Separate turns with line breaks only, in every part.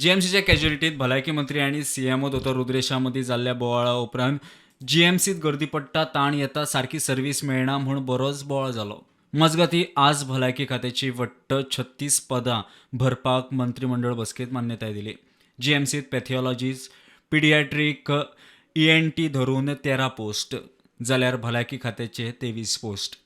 जीएमसीच्या कॅज्युलिटीत भलायकी मंत्री आनी सीएमओ दोतोर रुद्रेशा मदीं जाल्ल्या बोवाळा उपरांत जीएमसीत गर्दी पडटा, ताण येता, सारकी सर्वीस मेळना म्हूण बरोच बोवाळ जालो. मजगतीं, आज भलायकी खात्याची वट्ट 36 पदां भरपाक मंत्रीमंडळ बसकेंत मान्यताय दिली. जीएमसीत पॅथॉलॉजिस्ट, पिडियाट्रीक, ईएनटी धरून 13 पोस्ट, जाल्यार भलायकी खात्याचे 23 post.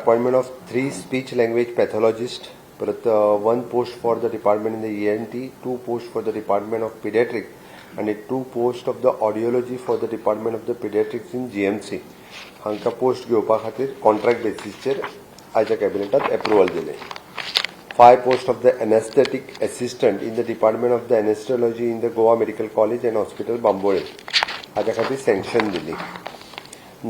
Appointment of three speech language pathologist, परत one post for the department in the ENT, two post for the department of pediatric आनी two post of the audiology for the department of the pediatrics in GMC. हांकां post घेवपा खातीर contract बेसीसचेर आयच्या कॅबिनेटात approval दिलें. Five post of the anesthetic assistant in the department of the anesthesiology in the Goa Medical College and Hospital, Bambolim, हाच्या खातीर sanction दिली.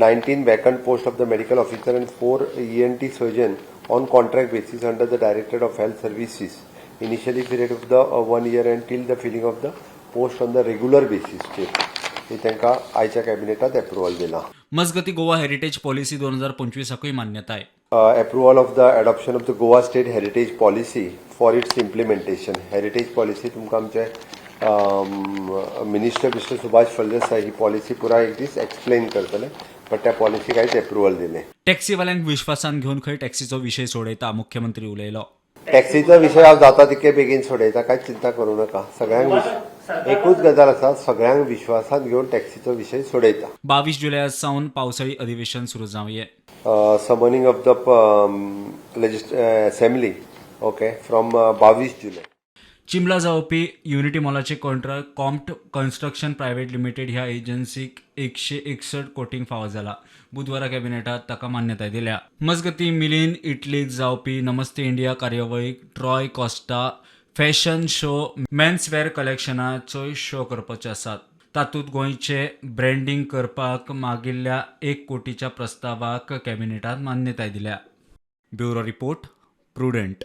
19 vacant post of the medical officer and 4 ENT surgeon on contract basis under the Directorate of Health Services. Initially period of the one year and till the filling of the post on the regular basis चेर ही तांकां आयच्या कॅबिनेटात approval दिला.
मजगतीं, Goa heritage policy 2025कूय मान्यताय.
Approval of the adoption of the Goa State Heritage Policy for its implementation. Heritage policy तुमकां आमचे minister mister Subhash Phaldesai ही policy पुराय एक दीस एक्सप्लेन करतले, बट त्या पॉलिसीक आयज एप्रुवल दिलें.
टॅक्सीवाल्यांक विश्वासान घेवन खंय टॅक्सीचो विशय सोडयता, मुख्यमंत्री उलयलो.
टॅक्सीचो विशय हांव जाता तितके बेगीन सोडयता, कांयच चिंता करूं नाका. सगळ्यांक एकूच गजाल आसा, सगळ्यांक विश्वासात घेवन टॅक्सीचो विशय सोडयता.
22 जुलया सावन पावसाळी अधिवेशन सुरू जावये.
Summoning of the assembly, okay, from 22 जुलय.
चिंबला जावपी युनिटी मॉलाचे कॉन्ट्रॅक्ट कॉम्प्ट कन्स्ट्रक्शन प्रायव्हेट लिमिटेड ह्या एजन्सीक 161 कोटींक फावो जाला. बुधवारा कॅबिनेटात ताका मान्यताय दिल्या. मजगतीं, मिलान इटलीक जावपी नमस्ते इंडिया कार्यावळीक Troy Costa fashion show menswear कलेक्शनाचोय शो करपाचे आसात. तातूंत गोंयचे ब्रँडींग करपाक मागिल्ल्या 1 कोटीच्या प्रस्तावाक कॅबिनेटात मान्यताय दिल्या. Bureau report, prudent.